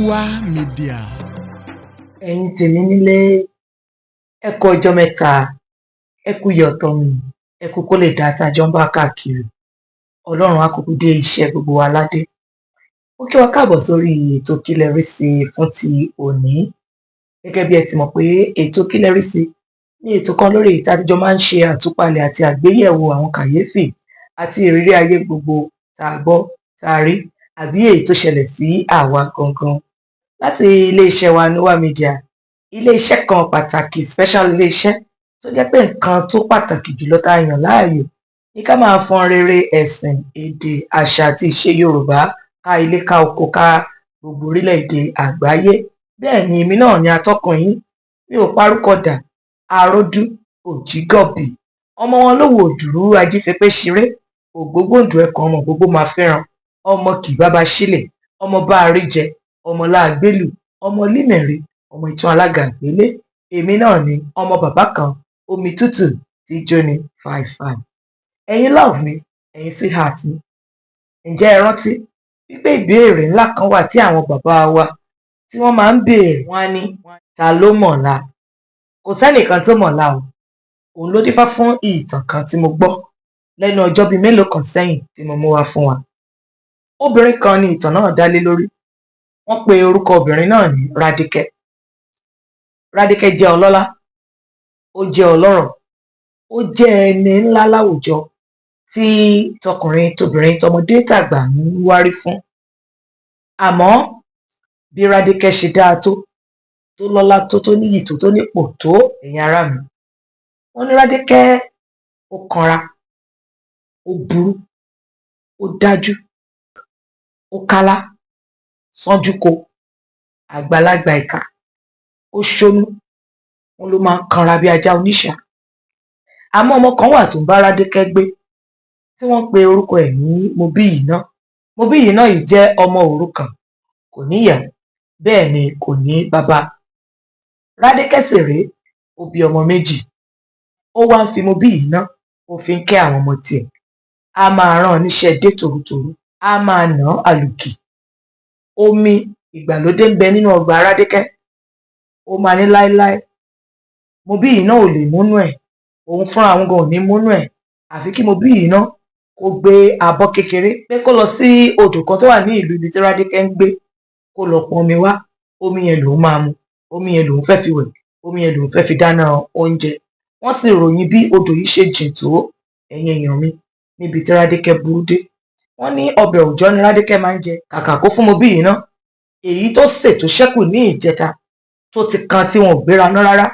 Noah Media. Ẹ̀yin tèmi nílé, ẹ kú ọjọ́ mẹ́ta, ẹ kú yọ̀tọ̀ mi, ẹ kú kó lè dá tá a jọ ń bá káàkiri. Ọlọ́run á kúkú dé iṣẹ́ gbogbo wa ládé. Ó kí wa káàbọ̀ sórí ètò Kí Lẹ Rí Sí fún ti òní. Gẹ́gẹ́ bí ẹ ti mọ̀ pé ètò Kí Lẹ Rí Sí ní ètò kan lórí èyí tá a ti jọ máa ń ṣe àtúpalẹ̀ àti àgbéyẹ̀wò àwọn kàyéfì àti ìrírí ayé gbogbo tá a gbọ́, tá a rí, àbí èyí tó ṣẹlẹ̀ sí àwa gangan láti iléeṣẹ́ wa, Noah Media, iléeṣẹ́ kan pàtàkì, special iléeṣẹ́ tó jẹ́ pé nǹkan tó pàtàkì jùlọ tá a yàn láàyò ní ká máa fọn rere ẹ̀sìn, èdè, àṣà àti ìṣe Yorùbá ká ilé, ká oko, ká gbogbo orílẹ̀-èdè àgbáyé. Bẹ́ẹ̀ ni, èmi náà ni atọ́kùn yín, mi ò parúkọ dà, Àròdú Òjìgọ̀bì, ọmọ wọn lówó òdùrú ajífẹpẹ ṣeré, ògbógbòǹdù ẹkùn, ọmọ gbogbo máa fẹ́ràn ọmọ kì bàbá sílẹ̀, ọmọ bá a rí jẹ, ọmọ láàgbélù, ọmọ límẹ̀rí, ọmọ ìtàn alága ìgbélé. Èmi náà ni ọmọ bàbá kan, omi tútù tí jóni fàìfàì. Ẹ̀yin love mi, ẹ̀yin sweetheart mi, ǹjẹ́ ẹ rántí wípé ìbéèrè ńlá kan wà tí àwọn bàbá wa tí wọ́n máa ń béèrè? Wọ́n á ní, "Ta ló mọ̀la?" Kò sẹ́nìkan tó mọ̀la o. Òun ló dífá fún ìtàn kan tí mo gbọ́ lẹ́nu ọjọ́ bíi mélòó kan sẹ́yìn tí mo mú wá fún wa. Obìnrin kan ni ìtàn náà dá lé lórí. Wọ́n pe orúkọ obìnrin náà ní Rádíkẹ́. Rádíkẹ́ jẹ́ ọlọ́lá, ó jẹ́ ọlọ́rọ̀, ó jẹ́ ẹni ńlá láwùjọ tí tọkùnrin tobìnrin, tọmọdé tàgbà ń wárí fún. Àmọ́ bí Rádíkẹ́ ṣe dáa tó, tó lọ́lá tó, tó níyì tó, tó nípò tó, ẹ̀yin ará mi, wọ́n ní Rádíkẹ́ ó kanra, ó burú, ó dájú, ó kálá sánjúko, àgbàlagbà ìkà, ó ṣónú. Wọn ló máa ń kanra bí ajá oníṣàá. Àmọ́ ọmọ kan wà tó ń bá Rádíkẹ́ gbé tí wọ́n pe orúkọ ẹ̀ ní Mobíyìíná. Mobíyìíná yìí jẹ́ ọmọ òrukàn, kò níyàá, bẹ́ẹ̀ ni kò ní bàbá. Rádíkẹ́ sì rèé, ó bí ọmọ méjì. Ó wá ń fi Mobíyìíná, ó fi ń kẹ́ àwọn ọmọ tiẹ̀. Á máa rán an níṣẹ́ dé tòrutòru, á máa nà án àlùkì. Omi ìgbàlódé ń bẹ nínú ọgbà Rádíkẹ́. Ó máa ní láéláé, Mobíyìíná ò lè múnú ẹ̀, òun fúnra òun gan ò ní múnú ẹ̀, àfi kí Mobíyìíná kó gbé abọ́ kékeré pé kó lọ sí odò kan tó wà ní ìlú ibi tí Rádíkẹ́ ń gbé, kó lọ pọn omi wá. Omi yẹn lòun máa mu, omi yẹn lòun fẹ́ fi wẹ̀, omi yẹn lòun fẹ́ fi dáná oúnjẹ. Wọ́n sì ròyìn bí odò yìí ṣe jìn tó, ẹ̀yin èèyàn mi, níbi tí Rádíkẹ́ burú dé. Wọ́n ní ọbẹ̀ òòjọ́ ni Rádíkẹ́ máa ń jẹ. Kàkà kó fún Mobíyìíná èyí tó sè tó ṣẹ́kù ní ìjẹta, tó ti kan, tí wọn ò gbéra ná rárá,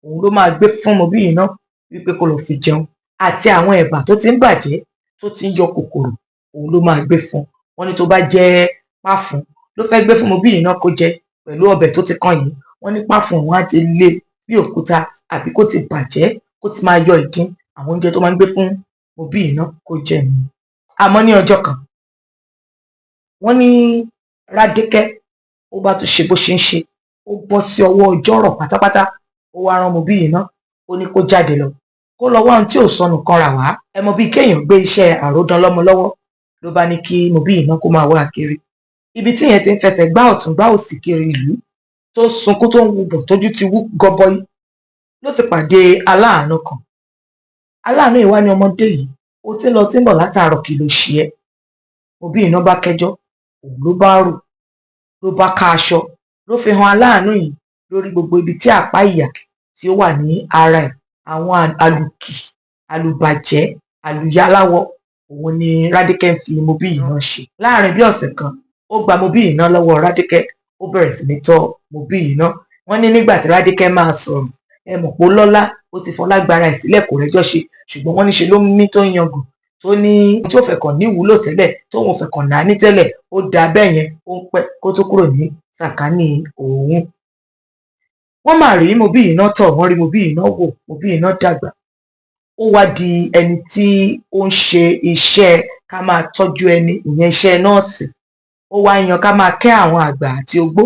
òun ló máa gbé fún Mobíyìíná wípé kó lọ fi jẹun, àti àwọn ẹ̀bà tó ti ń bàjẹ́, tó ti ń yọ kòkòrò, òun ló máa gbé fún. Wọn ní tó bá jẹ́ páfún ló fẹ́ gbé fún Mobíyìíná kó jẹ pẹ̀lú ọbẹ̀ tó ti kan yìí, wọ́n ní páfún òun á ti le bí òkúta, àbí kó ti bàjẹ́, kó ti máa yọ ìdín. Àwọn oúnjẹ tó máa ń gbé fún Mobíyìíná kó jẹ nìyẹn. Àmọ́ ní ọjọ́ kan, wọ́n ní Rádíkẹ́ ó bá tún ṣe bó ṣe ń ṣe, ó bọ́ sí ọwọ́ ọjọ́rọ̀ pátápátá. Ó wá rán Mobíyìíná, ó ní kó jáde lọ, kó lọ wá ohun tí ò sọnù kan rà wá. Ẹ mọ bíi kéèyàn gbé iṣẹ́ àròdán lọ́mọ lọ́wọ́. Ló bá ní kí Mobíyìíná kó máa wá kiri. Ibi tí ìyẹn ti ń fẹsẹ̀ gbá ọ̀tún gbá òsì kiri ìlú, tó sunkún, tó ń wúbọ̀, tójú ti wú gọbọi, ló ti pàdé aláàánú kan. Aláàánú yìí wá ní, "Ọmọdé yìí, ó ti ń lọ tí ń bọ̀ látàárọ̀, kí ló ṣe ẹ́?" Mobíyìíná bá kẹ́jọ́. Òun ló bá rò, ló bá ká aṣọ, ló fi hàn aláàánú yìí lórí gbogbo ibi tí àpá ìyà tí ó wà ní ara ẹ̀, àwọn àlùkì, àlùbàjẹ́, àlùyáláwọ̀. Òun ni Rádíkẹ́ ń fi Mobíyìíná ṣe. Láàrin bí ọ̀sẹ̀ kan, ó gba Mobíyìíná lọ́wọ́ Rádíkẹ́, ó bẹ̀rẹ̀ sí ní tọ́ Mobíyìíná. Wọ́n ní nígbà tí Rádíkẹ́ máa sọ̀rọ̀, ẹ mọ̀ pé ó lọ́lá, ó ti fọlá gbára ẹ̀ sílẹ̀, kò rẹ́jọ́ ṣe, ṣùgbọ́n wọ́n ní ṣe ló ń mí, tó ń yangàn, tó ní tí ó fẹ́ kàn ní ìwúlò tẹ́lẹ̀, tóun ò fẹ́ kàn náání tẹ́lẹ̀, ó da bẹ́ẹ̀ yẹn, ó ń pẹ́ kó tó kúrò ní sàkání òun. Wọ́n mà rí Mobíyìíná tọ̀, wọ́n rí Mobíyìíná wò. Mobíyìíná dàgbà, ó wá di ẹni tí ó ń ṣe iṣẹ́ ká máa tọ́jú ẹni, ìyẹn iṣẹ́ nọ́ọ̀sì. Ó wá yan ká máa kẹ́ àwọn àgbà àti ogbó,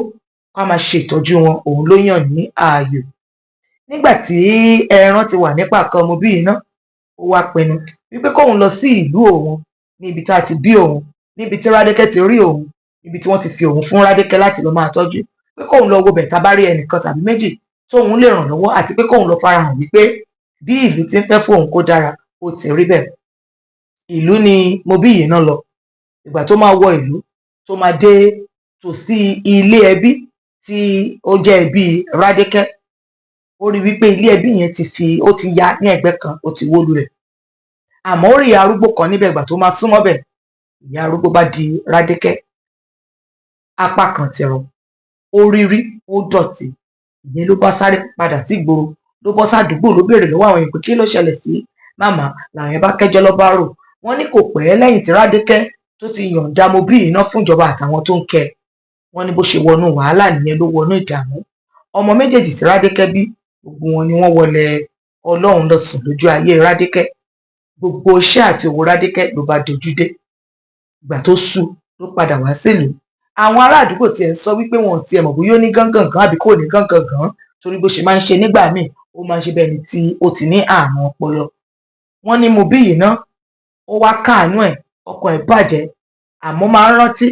ká máa ṣe ìtọ́jú wọn, òun ló yàn ní ààyò. Nígbà tí ẹran ti wà ní pàkọ́ Mobíyìíná, ó wá pinnu wípé kóun lọ sí ìlú òun, ní ibi tá a ti bí òun, níbi tí Rádíkẹ́ ti rí òun. Níbi tí wọ́n ti fi òun fún Rádékẹ́ láti lọ máa tọ́jú, pé kóun lọ wo bẹ̀, tá bá rí ẹnìkan tàbí méjì tóun lè ràn lọ́wọ́, àti pé kóun lọ farahàn wípé bí ìlú ti ń fẹ́ fóun kó dára, ó ti rí bẹ́ẹ̀. Ìlú ni Mobíyìíná lọ. Ìgbà tó máa wọ ìlú, tó máa dé tòsí ilé ẹbí tí ó jẹ́ ẹbí Rádékẹ́, ó rí wípé ilé ẹbí yẹn ti fi ó ti ya ní ẹ̀gbẹ́ kan, ó ti wó lulẹ̀. Àmọ́ ó rí ìyá arúgbó kan níbẹ̀. Ìgbà tó máa súnmọ́ bẹ̀, ìyá arúgbó bá di Rádékẹ́. Apá kan ti rọ, ó rírí, ó dọ̀tí. Ìyẹn ló bá sáré padà sí ìgboro, ló bọ́ sádùúgbò, ló béèrè lọ́wọ́ àwọn èèyàn pé kí ló ṣẹlẹ̀ sí màmá. Làwọn yẹn bá kẹ́jọ́ lọ́ bá rò. Wọ́n ní kò pẹ́ lẹ́yìn tí Rádékẹ́ tó ti yọ̀ǹda Mobíyìíná fúnjọba àtàwọn tó ń kẹ́. Wọ́n ní bó ṣe wọnú wàhálà nìyẹn, ló wọnú ìdààmú. Ọmọ méjèèjì tí Rádékẹ́ bí, gbogbo wọn ni wọ́n wọlé Ọlọ́run lọ sùn lójú ayé Rádékẹ́. Gbogbo iṣẹ́ àti òwò Rádékẹ́ ló bá dojú dé. Ìgbà tó sú, ló padà wá sílùú. Àwọn ará àdúgbò tiẹ̀ ń sọ wípé wọn ò tiẹ̀ mọ̀ bóyá ó ní gángangan àbí kò ní gángangan, torí bó ṣe máa ń ṣe nígbà míì, ó máa ń ṣe bẹ́ẹ̀ ni tí ó ti ní àrùn ọpọlọ. Wọ́n ní Mobíyìíná ó wá káàánú ẹ̀, ọkàn ẹ̀ bàjẹ́, àmọ́ máa ń rántí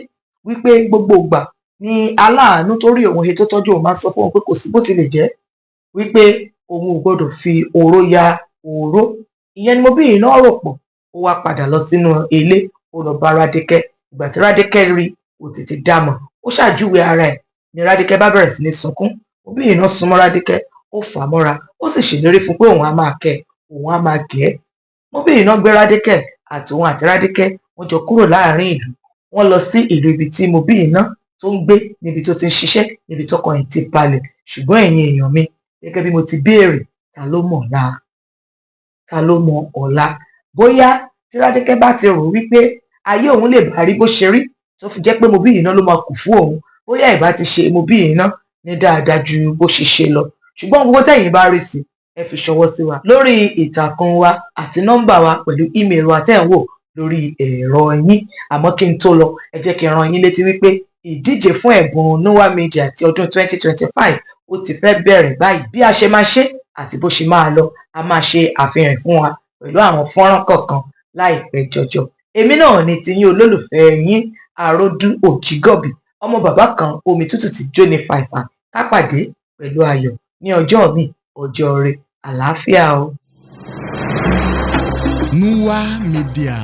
wípé gbogbo ìgbà ní aláàánú tó rí òun he, tó tọ́jú òun, máa ń sọ fún òun pé kò sí bó ti lè jẹ́ wípé òun ò gbọ́dọ̀ fi oró ya òró. Ìyẹn ni Mobíyìíná rò pọ̀. Ó wá padà lọ sínú ilé, ó lọ bá Rádékẹ́. Ìgbà tí Rádékẹ́ rí, kò tètè dá mọ̀. Ó ṣàjúwe ara ẹ̀ ní Rádékẹ́ bá bẹ̀rẹ̀ sí ní sunkún. Mobíyìíná súnmọ́ Rádékẹ́, ó fà á mọ́ra, ó sì ṣèlérí fún pé òun á máa kẹ́, òun á máa gẹ̀ ẹ́. Mobíyìíná gbé Rádékẹ́ àtòun àti Rádékẹ́, wọ́n jọ kúrò láàrin ìlú, wọ́n lọ sí ìlú ibi tí Mobíyìíná tó ń gbé, níbi tó ti ń ṣiṣẹ́, níbi tọkàn ẹ̀ ti balẹ̀. Ṣùgbọ́n ẹ̀yin èèyàn mi, gẹ́gẹ́ bí mo ti béèrè, ta ló mọ̀ ọ̀la? Ta ló mọ ọ̀la? Bóyá tí Rádékẹ́ bá ti rò wípé ayé òun lè bá rí bó ṣe rí, tó fi jẹ́ pé Mobíyìíná ló máa kù fún òun, bóyá ìbá ti ṣe Mobíyìíná ní dáadáa ju bó ṣe ṣe lọ. Ṣùgbọ́n gbogbo tẹ̀yin bá rí sí, ẹ fi ṣọwọ́ sí wa lórí ìtàkùn wa àti nọ́mbà wa pẹ̀lú email wa tẹ́ ń wò lórí ẹ̀rọ yín. Àmọ́ kí n tó lọ, ẹ jẹ́ kí n rán yín létí wípé ìdíje fún ẹ̀bùn Noah Media ti ọdún 2025, ó ti fẹ́ bẹ̀rẹ̀ báyìí. Bí a ṣe máa ṣe àti bó ṣe máa lọ, a máa ṣe àfihàn fún wa pẹ̀lú àwọn fọ́nrán kọ̀ọ̀kan láìpẹ́ jọjọ. Èmi náà ni tiyín, olólùfẹ́ yín, Àròdú Òjìgọ̀bì, ọmọ bàbá kan, omi tútù tí jóni fàìfà. Ká pàdé pẹ̀lú ayọ̀ ní ọjọ́ mi, ọjọ́ rẹ, àlàáfíà o. Noah Media.